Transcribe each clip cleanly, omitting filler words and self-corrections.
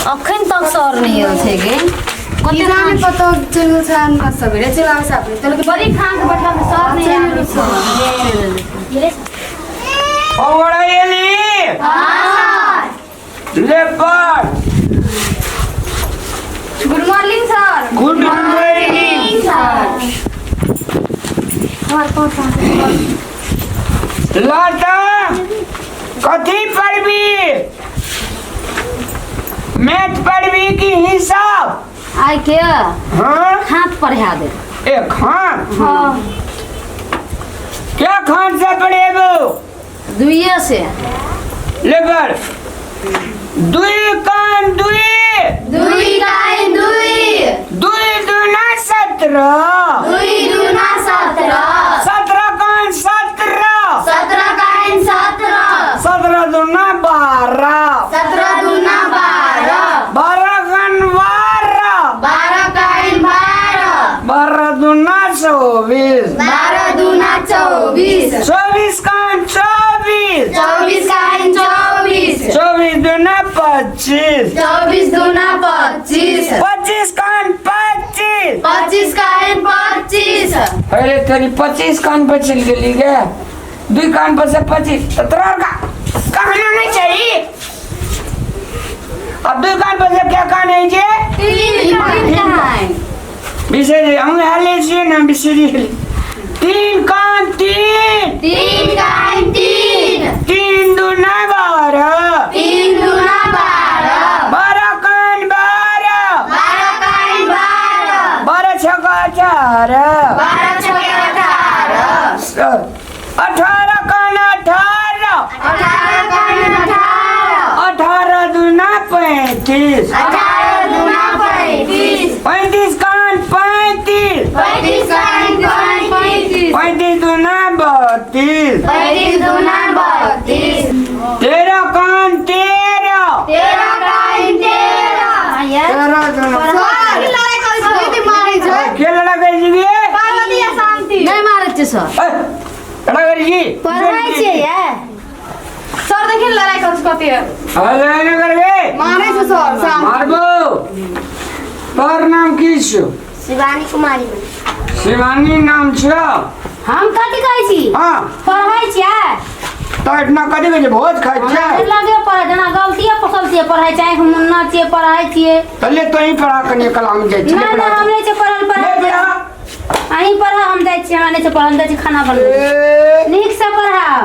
अखन तक सर नहीं आयल छै गे। की कते जाने कतौ चलि गेल छै, अनका सबेरे चलि आबै छै अपने तऽ लेकिन बड़ी खान के बैठल में सर नहीं आबै छै। पौड़ाएली ले पढ़। Good morning sir. Good morning. Lata, कथी पढ़बी? मैथ पढ़बी कि हिसाब? आइ के हाँ। हाथ पढ़ा दे। ए खान क्या खान से पढ़ेबो? दुइये से। लेबर दुई कान दुई। दुई कान दुई। दुई दूना 17। दुई दूना 17। 17 कान 17। 17 कान 17। 17 दूना 12। 17 दूना 12। 12 कान 12। 12 कान 12। 12 दूना 24। 12 दूना 24। 24 कान 24। 24 कान 24। 24 दूना 25। 24 दूना 25। 25 कान 25। 25 कान 25। अरे तेरी 25 कान पर चल गेली गे, दुई कान पर से 25 तो तोरा का कहना नहीं चाहिए। अब दुई कान पर से क्या कान है जे? 3 कान। बिसरी हम हाले छियै ना, बिसरी गेली। 3 कान 3। 3 कान 3। 3 दूना 12। 3 दूना 12। 12 कान 12। 12 कान 12। 12 छक्का 18। 12 छक्का 18। 18 कान 18। 18 कान 18। 18 दूना 35। 18 दूना 35। 35 कान 35। 35 कान 35। 35 दूना 32। 35 दूना 32। 13 कान 13। 13 कान 13। 13 दूना। सर, लड़ाई करै छै, दीदी मारै छै। के लड़ाई करै छी गे? पार्वती आ शांति। नहीं मारै छै सर। ए, लड़ाई करै छी? पढ़ाइ छियै ये। सर देखिन लड़ाई करै छै कते। अरे लड़ाई नहि करबै। मारै छै सर, शांति। मारबो। तोहर नाम की छौ? शिवानी कुमारी। शिवानी नाम छौ? हम कथी कहै छी? हाँ। पढ़ै छियै। तऽ एतना कथी कहै छै, भोज खाइ हमरा छै? नहि लगे पढ़ै, जेना गलतिये पसलतिये पढ़ै छै, हम ना छियै पढ़ै छियै। तऽ ले तोही पढ़ा कनि, कल हम जाइ छी। ना ना, हम नहि छै पढ़ल। ले पढ़ै पढ़ा। अहीं पढ़ा, हम जाइ छियै, हमरा नहि छै पढ़ल, जाइ छी खाना बनबै। ए, नीक से पढ़ाओ।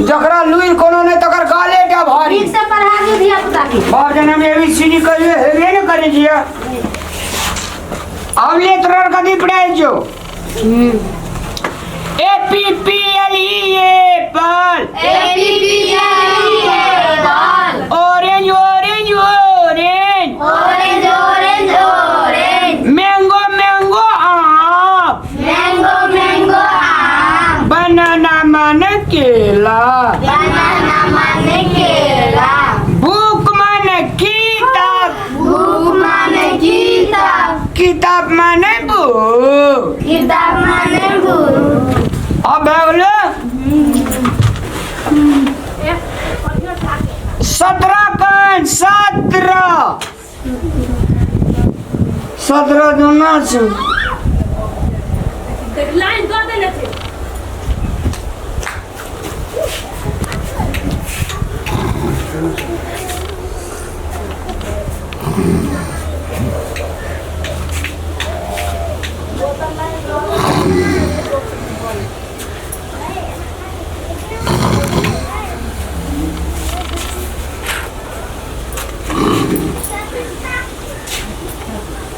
जकरा लुरि कोनो नहि तकर गाले टा भारी। नीक से पढ़ा दियौ धिया पुता के। बाप जनम ए बी सी डी कहियो हेबे ने करै छियै। आब ले तोरा कथी पढ़ाइ छौ? A P P L E apple. A P P L E apple. Orange orange orange. Orange orange orange. Mango mango आम। मैंगो मैंगो आम। बनाना माने केला। बनाना माने केला। बुक माने किताब। बुक माने किताब। किताब माने बुक। किताब माने बुक। अब भए गेलो 17 कान 17। 17 दूना छै। लाइन दऽ देने छै।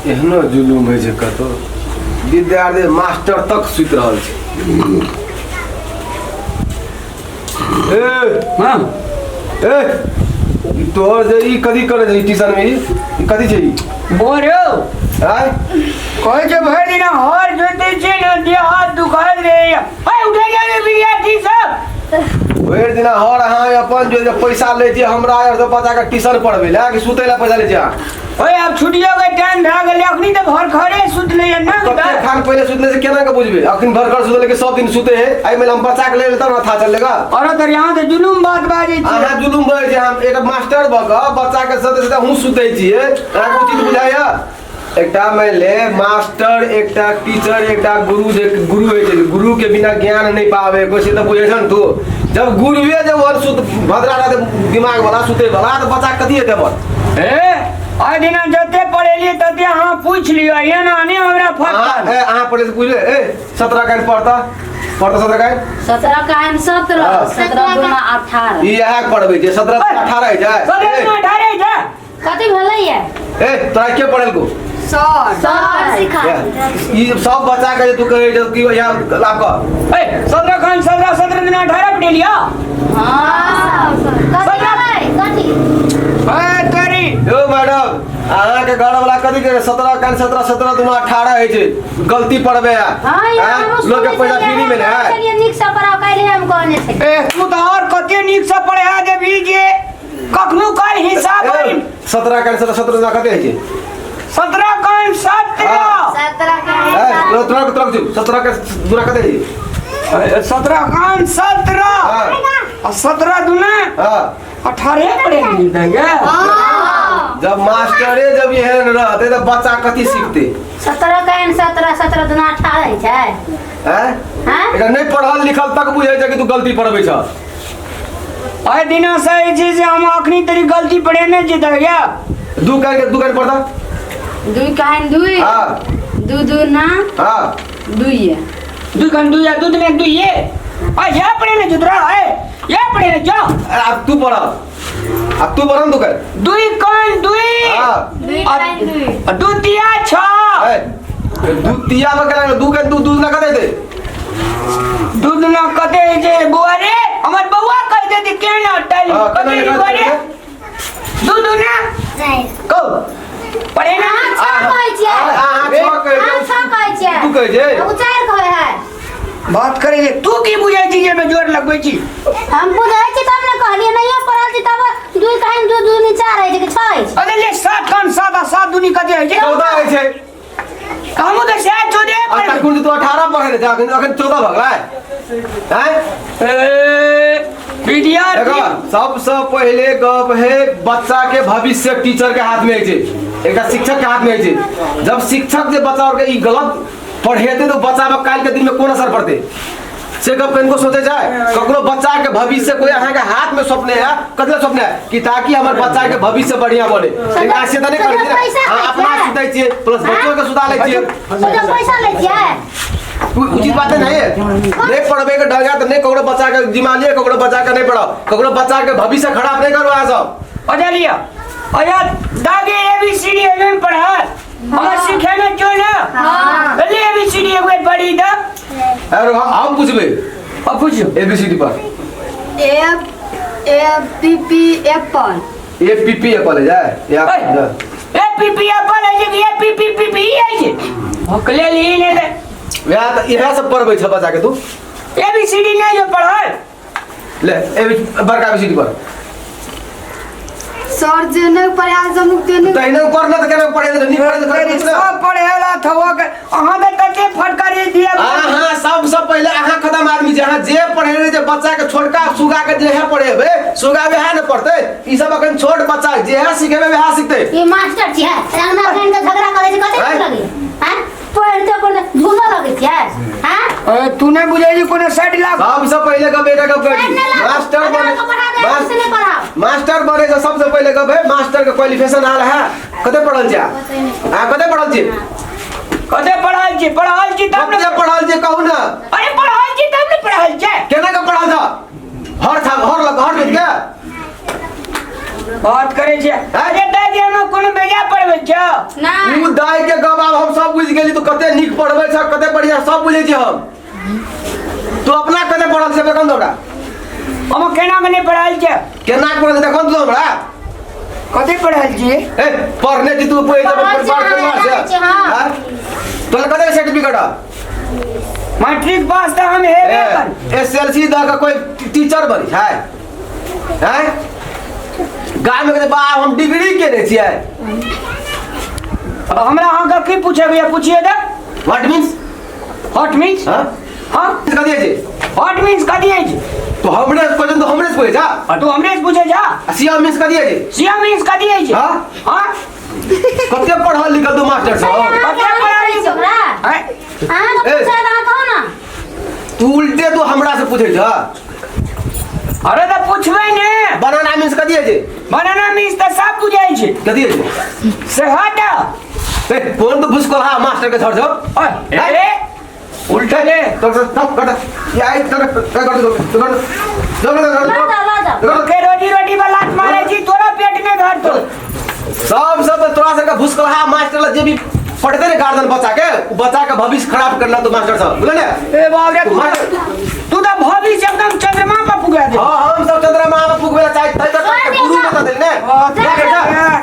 एहनो जुलूम होइ छै कतौ, विद्यार्थी मास्टर तक सुति रहल छै। ए हाँ। ए, ई तोहर जे ई कथी करै छै ट्यूशन में? ई ई कथी छै ई? बोलो। आय। कहै छै भरि दिन हर जोतै छै ने, देह हाथ दुखाइत रहैया। है उठै जाउ विद्यार्थी सब। भरि दिना हर अहाँ अपन जो जे पैसा लै छियै हमरा आर से बच्चा के ट्यूशन पढ़बै लए कि सुतै लए पैसा लै छियै अहाँ? ओए आब छुट्टियो के टाइम भए गेलै, अखनी तऽ भर घरे सुतलै हन ना। कते खान पहिले सुतले से केना के बुझबै? अखन भर घर सुतले कि सब दिन सुते है? एहि में हम बच्चा के लेल तब ना था चलेगा। अरे तर यहाँ तऽ जुलुम बात बाजै छी। अहाँ जुलुम बजै छी। हम एकटा मास्टर भऽ कऽ बच्चा के सते सते हमहूँ सुतै छियै, अहाँके उचित बुझाइया? एकटा मानि ले मास्टर, एकटा टीचर, एकटा गुरु, जे गुरु होइ छै, गुरु के बिना ज्ञान नहि पाबै कोइ, से तऽ बुझै छ ने तू। जब गुरुए जब ओहन सुत भद्रा रहतै दिमाग वाला सुतै वाला तऽ बच्चा कथी हेतै अपन? ए आइ दिना जते पढ़ेलियै तते अहाँ पूछि लिअ, एना नहि हमरा अहाँ फटल। ए अहाँ पढ़े से पूछले ए 17 काइन पढ़ता पढ़ता 17 काइन 17 काइन 17, हाँ। 17 गुना 18। ई इएह पढ़बै छै 17 18 होइ छै। 17 गुना 18 छै। कथी भेलै ये? ए तोरा के पढ़ेलको? सर। सर सिखा। ई सब बच्चा के जे तू कहै छौ कि यहाँ लाभ कऽ। ए 17 काइन 17, 17 गुना 18 पढ़ेलिया। हाँ कथी भेलै? कथी? ए तोरी यौ मैडम, अहाँके घर वाला कथी करे? 17 कान 17, 17 दुना 18 होइ छै, गलती पढ़बै है। हाँ यार, हमहूँ लोग के सुनै पैसा छलियै, फ्री में हम है। छलियै नीक से पढ़ाओ, काल्हि हम कहने छलियै। ए तू तऽ और कते नीक से पढ़ा देबही जे कखनो काल हिसाब करी। 17 कान 17, 17 दुना कते होइ छै? 17 कान 17। हाँ। 17 कान ए तोरा तोरा 17 के दुना कते होइ छै? 17 कान 17। हाँ। आ 17 दुना हाँ। 18 पढ़ेलियै गे। जब मास्टरे जब एहन रहतै तऽ बच्चा कथी सीखतै? 17 कान 17, 17 दुना 18 होइ छै। हैं? हाँ? एकरा नहि पढ़ल लिखल तक बुझै छै कि तू गलती पढ़बै छह। आइ दिना से ई छै जे हम अखनी तरी गलती पढ़ेने छी तऽ गे। दू कान के दू कान पढ़ता। 2 कान 2। हाँ। 2 2 ना हाँ। 2 ये। 2 कान 2 या दूध में 2 ये। आ या पढ़ेने छी तोरा, ए या पढ़ेने जा। अरे अब तू पढ़, अब तू पढ़ ना दू कान। 2 कान 2। हाँ। 2 कान 2। दू तिया 6। ए दू तिया में केना दू कान दू दू ना कते दे? दूध ना कते जे बौआ रे, हमर बौआ कह देती केना टाइल हाँ, कते केना बौआ रे? कते? दूध ना कहो पढ़े ना। अहाँ छह कहै छियै। अहाँ छह कहै अहाँ छियै। छह कहै छियै। तू कहै छै? ओ 4 कहै है। बात करे जे तू की बुझै छी जे में जोर लगबै छी? हम बुझै छी तब ने कहलियै, नहियो पढ़ल छी तब 2 कान 2 2 4 होइ छै कि 6 होइ छै? अरे ले 7 कान 7 आ 7 दूनी कते होइ छै? 14 होइ छै। हमहूँ तऽ सएह 14 आ पढ़बै। तखन तू 18 पढ़े रहे, अखन अखन 14 भऽ गेलै। हैं? ए विद्यार्थी देखो, सबसे पहिले गप है बच्चा के भविष्य टीचर के हाथ में होइ छै, एकटा शिक्षक के हाथ में होइ छै। जब शिक्षक जे बच्चा के ई गलत पढ़ेतै तऽ बच्चा पर काल्हि के दिन में कोन असर पड़तै से गप कनिको सोचे जाए। ककरो बच्चा के भविष्य कोई अहाँ के हाथ में सौंपने है, कथी लए सौंपने है? कि ताकि हमर बच्चा के भविष्य बढ़िया बने। लेकिन ऐसे तऽ नहि करै छियै ने। पैसा अहाँ खाइ अपना छियै। सुतै छियै प्लस बच्चो के सुता लै छियै। तो जब पैसा लै छियै। उचित बात नहीं है। नहीं पढ़बे के ढंग है तो नहीं ककरो बच्चा के जिम्मा लिए, ककरो बच्चा के नहीं पढ़ाओ, ककरो बच्चा के भविष्य खराब नहीं करो अहाँ सब। अजा लिया अजा दागे ए बी सी डी एमे पढ़ा हमरा सीखे में क्यों ना? हाँ। ले ए बी सी डी एक बेर पढ़ी द। अरे हम पूछबे। अब पूछियो। ए बी सी डी पर। F A P P apple. A P P apple है जाए। या ए पी पी एप्पल है जे ए पी पी पी पी है जे होकले ली ने ले। वएह तऽ इएह सब पढ़बै छ बच्चा के तू। ए बी सी डी नहीं जो पढ़ल। ले ए बड़का बी सी डी पर। सर जे नहीं पढ़ा हम ते नहीं। तहिना पढ़ना तऽ केना पढ़े देलक? नीक पढ़े देलक सब पढ़ेला थवा के अहाँ के कते फटकारी दिया। अहाँ सबसँ पहिले अहाँ खतम आदमी छै। अहाँ जे पढ़े रहे जे बच्चा के छोटका सुगा के जे है पढ़ेबै सुगा वएह ने पढ़तै। ई सब अखन छोट बच्चा जे है सिखेबै वएह सिखतै। ई मास्टर छियै, अंगना घैन के झगड़ा करै छै, कते नीक लगै हैं? पढ़ते पढ़ते झूला लगै छियै हैं? ए तू नहीं बुझै छी कोनो साइड लाग। सबसँ पहिले गप एकटा गप करी। साइड नहि लाग। मास्टर अगर बने अहाँके पढ़ा दे, से नहि पढ़ाओ। मास्टर बने से सबसँ पहिले गप है मास्टर के क्वालिफिकेशन आल है। कते पढ़ल छी अहाँ? कते पढ़ल छी? कते पढ़ल छी? पढ़ल छी तब ने। कते पढ़ल छी कहू ना। अरे पढ़ल छी तब ने पढ़ल छै। केना के पढ़ल छ? हर छाप हर लग हर बेच के बात करै छै। अरे दाइ जे हम कोनो बेजा पढ़बै छ ना। उ दाइ के गप आब हम सब बुझि गेली। तू कते नीक पढ़बै छ, कते बढ़िया सब बुझै छी हम। तू अपना कते पढ़ल छै देखन हमरा। हम केना के नहीं पढ़ल छै? केना के पढ़ल छै देखन तू हमरा। कते पढ़ल छी? ए पढ़ने छी तू पैसा पढ़ल छी, परिवार हाँ, परिवार जानै से। छी, हाँ। हाँ? तोरा कते सर्टिफिकेट है? मैट्रिक पास तऽ हम हेबे कर। एसएलसी दऽ के कोई टीचर बनी छै? हैं, गाम में कहते बा हम डिग्री केने छियै। हमरा अहाँके की पूछेके यऽ, पूछिए तऽ। What means? What means? हाँ। हाँ। कथी छै? हॉट मीन्स कथी अछि? तो हमरे क्वेश्चन तो हमरे से पूछे जा। आ तू हमरे से पूछे जा। आ सीएम मीन्स कथी छै? सीएम मीन्स कथी अछि? हाँ? हाँ। कते पढ़ल लिखल तू मास्टर सब? कते पढ़ल लिखल? ओकरा आँय? अहाँके ए। पूछे तऽ अहाँ कहू ने। तू उल्टे तू हमरा से पूछे छ। अरे तऽ पूछबै ने। बनाना मीन्स कथी छै? बनाना मीन्स तऽ सब बुझै छै। कथी छै? से हट। ए, कोन तू भुसकोलहा मास्टर के छड़ छौ? अरे उल्टा ले। तो तो तो कट या आई तो कर कर कर कर। लऽ जाओ, लऽ जाओ। के रोजी रोटी पर लात मारे छी, तोरा पेट में धर तो। सब सब तोरा सबके भुसकोलहा मास्टर ला जे भी पढ़ते ने गार्जियन बच्चा के, उ बच्चा के भविष्य खराब करना तो मास्टर साहब बुझले ने। ए बाप रे, तू तू तू तो भविष्य एकदम चंद्रमा पर पुगा दे। हाँ, हम सब चंद्रमा पर पुगबे ला चाहै तै। छोड़ तऽ दे गुरु जा। बता देली ने। हाँ, जा, जा।